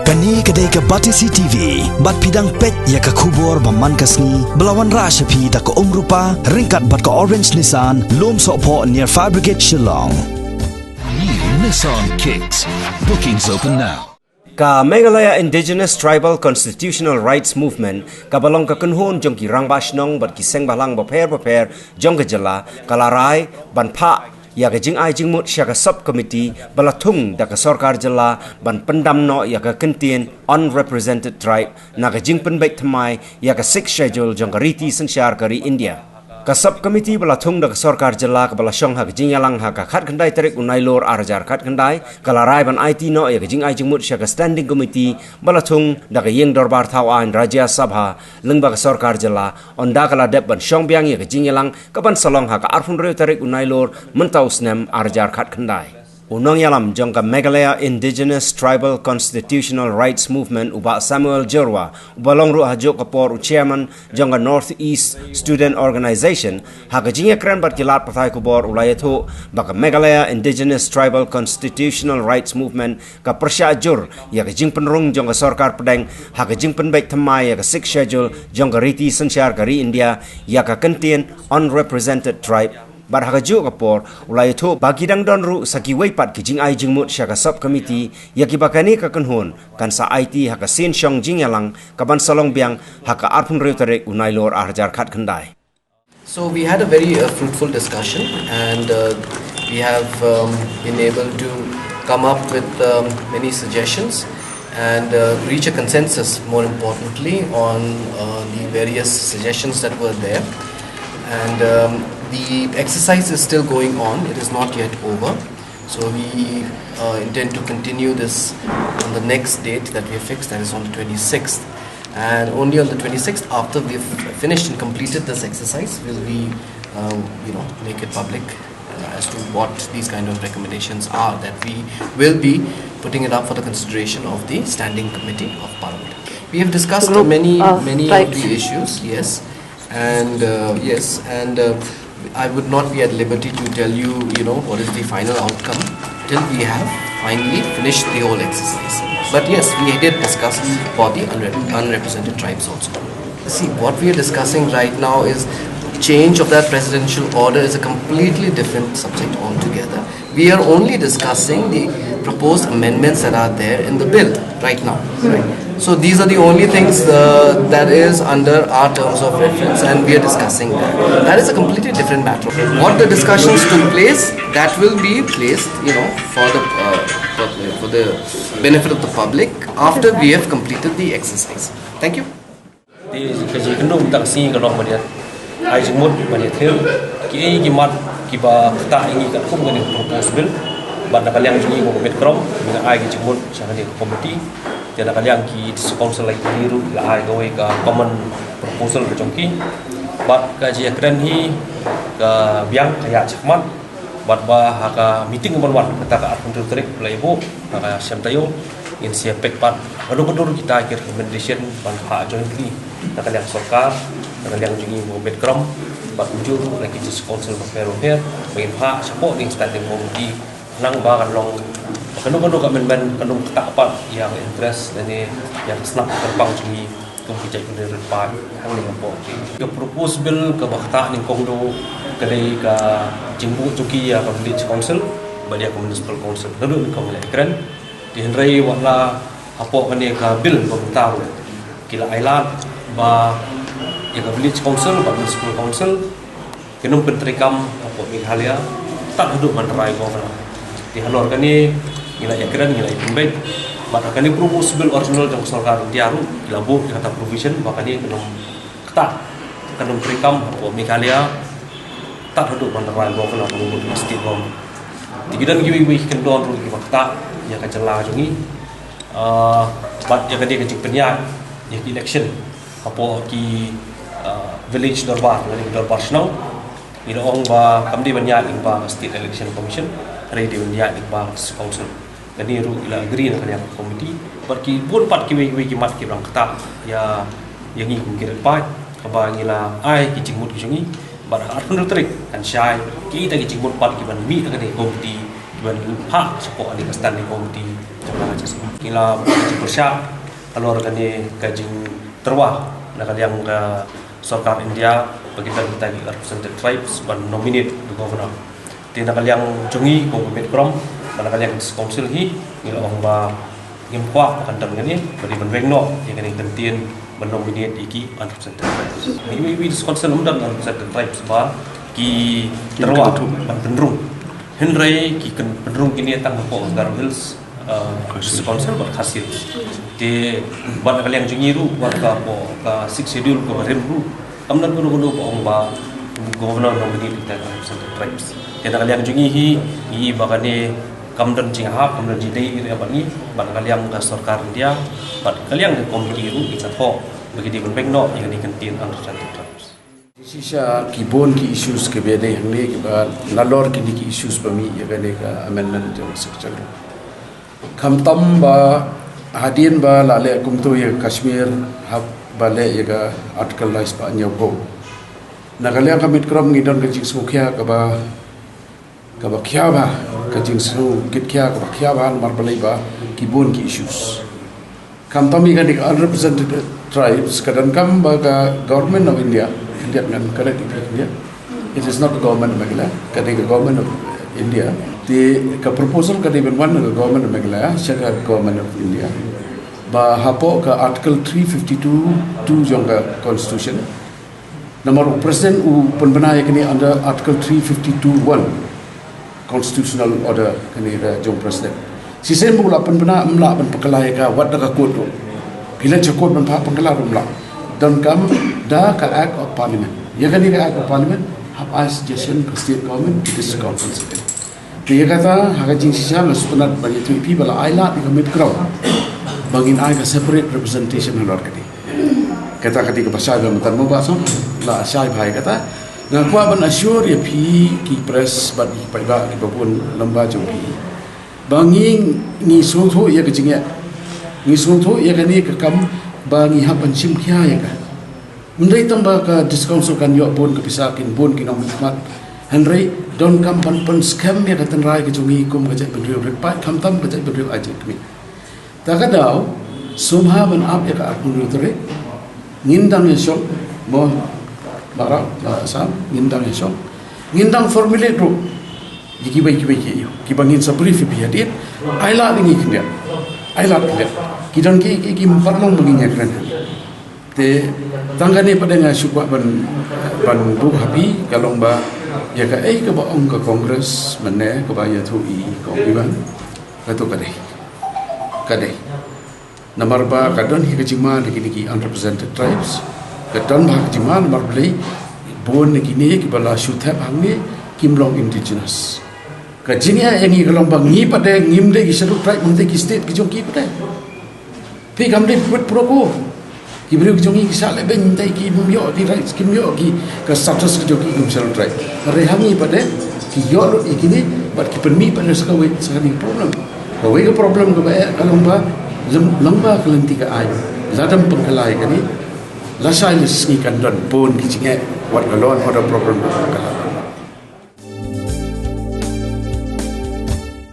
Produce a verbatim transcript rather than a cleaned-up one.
Kane ka dei ka Batesi T V, bad phi dang peit ïa ka khubor ba man ka sngi, ba la wanrah sha phi da ka Umrupa, ryngkat bad ka Orange Nissan, Lumsohphoh near Fire Brigade Shillong. New Nissan Kicks. Bookings open now. Ka Meghalaya Indigenous Tribal Constitutional Rights Movement, kaba long ka kynhun jong ki rangbah shnong bad ki seng bhalang bapher bapher jong ka jylla, ka la rai ban phah ïa ka jingai jingmut sha ka sub committee ba la thung da ka sorkar jylla ban pyndam noh ïa ka kyntien unrepresented tribe na ka jingpynbeit thymmai ïa ka Sixth Schedule jong ka riti synshar ka ri India. Ka sub committee ba la thung da ka sorkar jylla kaba la shong ha ka jingïalang ha ka khatkhyndai tarik u Nailur arhajar khatkhyndai, ka la rai ban aiti noh ïa ka jingai jingmut sha ka standing committee ba la thung da ka ïing dorbar thaw aiñ Rajya Sabha lyngba ka sorkar jylla, ynda ka la dep ban shong biang ïa ka jingïalang kaban sa long ha ka arphew hynriew tarik u Nailur mynta u snem arhajar khatkhyndai. U nongïalam jong ka Meghalaya Indigenous Tribal Constitutional Rights Movement u Bah Samuel Jyrwa, uba long ruh ha juh ka por u chairman jong ka North East Student Organization, ha ka jingïakren bad ki lad pathai khubor u la ïathuh ba ka Meghalaya Indigenous Tribal Constitutional Rights Movement ka pyrshah jur ïa ka jingpynrung jong ka sorkar pdeng ha ka jingpynbeit thymmai ïa ka Sixth Schedule jong ka riti synshar ka ri India ïa ka kyntien unrepresented tribe. Bad ha ka juh ka por u la ïathuh ba ki dang don ruh sa kiwei pat ki jingai jingmut sha ka sub committee ïa kiba kane ka kynhun kan sa aiti ha ka sien shong jingïalang kaban sa long biang ha ka arphew hynriew tarik u Nailur arhajar khatkhyndai. So we had a very uh, fruitful discussion, and uh, we have um, been able to come up with um, many suggestions and uh, reach a consensus, more importantly, on uh, the various suggestions that were there. And um, the exercise is still going on, it is not yet over. So we uh, intend to continue this on the next date that we have fixed, that is on the twenty-sixth. And only on the twenty-sixth, after we've finished and completed this exercise, will we, uh, you know, make it public uh, as to what these kind of recommendations are that we will be putting it up for the consideration of the Standing Committee of Parliament. We have discussed many, uh, many of the issues, yes, and uh, yes, and uh, I would not be at liberty to tell you, you know, what is the final outcome till we have finally finished the whole exercise. But yes, we did discuss for the unre- unrepresented tribes also. See, what we are discussing right now is change of that presidential order is a completely different subject altogether. We are only discussing the proposed amendments that are there in the bill right now. Right? So these are the only things uh, that is under our terms of reference, and we are discussing that. That is a completely different matter. What the discussions took place, that will be placed, you know, for the uh, for, for the benefit of the public after we have completed the exercise. Thank you. Te ka jingkynduh mynta ka sngi ka long ba ïa ai jingmut ba ïa thir ki ei ki mat kiba ktah ïa ngi katkum kane ka proposed bill. Bad na ka liang jong ngi kum ka Met Krom ngi la ai ka jingmut sha kane ka committee. Te na ka liang ki District Council la ki ruh la ai kawei ka common proposal ka jong ki. Bad ka jingïakren hi ka biang ka ïaid shakhmat. Bad ba ha ka meeting ban wan kata ka arphew hynriew tarik Blai Buh ha ka Shem Taïew ngin sa ïa peit pat haduh ba dur kita ki recommendation ban phah jointly na ka liang sorkar, na ka liang jong ngi Met Krom bad ujor ruh na ki District Council bapher bapher ba ngin phah shapoh ding standing committee. Nang ba kan long ba kano kano ka amendment kan long ktah pat ïa ka interest lane ïa ka snap kyrpang jong ngi. Kum ki jait kynrad rit paid hangne hapoh ki. Ka proposed bill kaba ktah nyngkong duh ka dei ka jingbuh jong ki ïa ka village council bad ïa ka municipal council. Naduh nyngkong la ïakren. Te hynrei wat la hapoh kane ka bill ba mynta ruh ki la ai lad ba ïa ka village council bad municipal council kin ym pyntreikam hapoh Meghalaya tad haduh ban rai governor. Te halor kane ngi la ïakren, ngi la ïakren bad ha kane proposed bill original jong ka sorkar India ruh ki la buh ïa kata provision ba kane kan ym ktah, kan ym treikam hapoh Meghalaya tad haduh ban rai governor ka state government. Te ki don kiwei kiwei ki kyndon ruh kiba ktah ïa ka jylla jong ngi. Ah, bad ïa kane ka jingpynïaid ïa ki election hapoh ki, ah, village dorbar lane ki dorbar shnong. Ngi la ong ba kam dei ban ïaid lyngba ka State Election Commission, hynrei dei ban ïaid lyngba ka District Council. Kane ruh ngi la agree na ka liang ka committee bad ki bun pat kiwei kiwei ki mat kiba dang ktah ïa, ïa ngi kum ki rit paid, kaba ngi la ai ki jingmut ki jong ngi. Bad ha ka arphew hynriew tarik kan shai kita ki jingmut pat kiban mih na kane ka committee, kiban phah shapoh kane ka standing committee. Ngi la pyrshah halor kane ka jingtyrwa na ka liang ka sorkar India ba ki don kita ki unrepresented tribes ban nominate the governor. Te na ka liang jong ngi kum ka MIDCROM, ba na ka liang District Council hi, ngi la ong ba ngim kwah ba kan don kane, ba dei ban weng noh ïa kane ka ktien ban nominate ïa ki unrepresented tribes. Ngi, ngi, ngi District Council ym don unrepresented tribes ba ki tyrwa ban pynrung. Hynrei ki kan pynrung kine tang hapoh Garo Hills, uh, District Council bad Khasi Hills. Te bad na ka liang jong ngi ruh, bad ka hapoh ka Sixth Schedule kaba rim ruh, kam don kano kano ba ong ba governor nominate ïa kita ki unrepresented tribes. Te na ka liang jong ngi hi, ngi ba kane kam don jinghap, kam don jingdei ïa bad ngi, bad na ka liang ka sorkar India, bad ka liang ka committee ruh ngi sa thoh ba ki dei ban weng noh ïa kane ka ktien unrepresented tribes. Shisha ki bun ki issues kiba dei hangne kiba nalor kine ki issues ba mih ïa kane ka amendment jong section. Khamtam ba hadien ba la leh kumto ïa Kashmir haba leh ïa ka Article lai spah hynñiewphew. Na ka liang ka MIDCROM ngi don ka jingsngewkhia kaba kaba khia bha, ka jingsngew kit khia kaba khia bha namar balei ba ki bun ki issues. Khamtam ïa kane ka unrepresented tribes ka donkam ba ka Government of India, India ngan ka dei India. It is not the Government of Meghalaya, ka dei ka Government of India. Te ka proposal ka dei ban wan na ka Government of Meghalaya sha ka Government of India. Ba hapoh ka Article three fifty-two two jong ka Constitution, namar u President u pynbna ïa kane under Article three fifty-two one, Constitutional Order kane ka jong President. Shisien ba u la pynbna, ym lah ban pynkylla ïa ka wat da ka court ruh. Phi leit sha court ban pynkylla ruh ym lah. Donkam da ka Act of Parliament. Ïa kane ka Act of Parliament hap ai suggestion ka State Government, ka District Council. Te ïa kata ha ka jingshisha nga sngewtynnat ban ïathuh ïa phi ba la ai lad ïa ka MIDCROM ba ngin ai ka separate representation halor kane. Kata ka dei kaba shai bha mynta mo Bah Song, la shai bha ïa kata. Nga kwah ban assure ïa phi ki press bad ki paidbah kiba bun lyngba jong phi ba ngi, ngi sngewthuh ïa ka jingeh, ngi sngewthuh ïa kane ka kam ba ngi hap ban shim khia ïa ka. Ym dei tang ba ka District Council kan ïoh bun ka pisa, kin bun ki nongmihkhmat. Hynrei donkam ban pynskhem ïa ka tynrai ka jong ngi kum ka jaitbynriew, rit paid khamtam ka jaitbynriew ai jingkmie. Ta ka daw, sngewbha ban ap ïa ka arphew hynriew tarik, ngin dang ïa shong, mo, Bah Rap, Bah Sam, ngin dang ïa shong. Ngin dang formulate ruh ïa kiwei kiwei ki ïa, kiba ngin sa brief ïa phi hadien, ai lad ïa ngi khyndiat. Ai lad khyndiat. Ki don ki, ki, ki ym pat long ba ngin ïa kren. Te tang kane pat nga shu kwah ban, ban buh ha phi, ka long ba ïa kaei kaba ong ka Congress mynne kaba ïathuh i Kong Ivan. Kato ka dei. Ka dei. Namar ba ka don hi ka jingma na kine ki unrepresented tribes. Ka don bha ka jingma namar balei bun na kine kiba la shu thep hangne kim long indigenous. Ka jingeh ïa ngi ka long ba ngi pat de ngim dei ki scheduled tribe, ngim dei ki state ki jong ki pat de. Phi kam dei put pro ko. Ki briew ki jong ngi ki sah leh beiñ, te kim ïoh ki rights, kim ïoh ki, ka status ki jong ki kum scheduled tribe. Hynrei ha ngi pat de ki ïoh lut ïa kine bad ki pynmih pat de sa kawei, sa kane ka problem. Kawei ka problem kaba eh ka long ba lem, long ba ka lynti ka aiñ, lada ym pynkylla ïa kane, lashai lashisngi kan don bun ki jingeh, wat ka law and order problem ka la.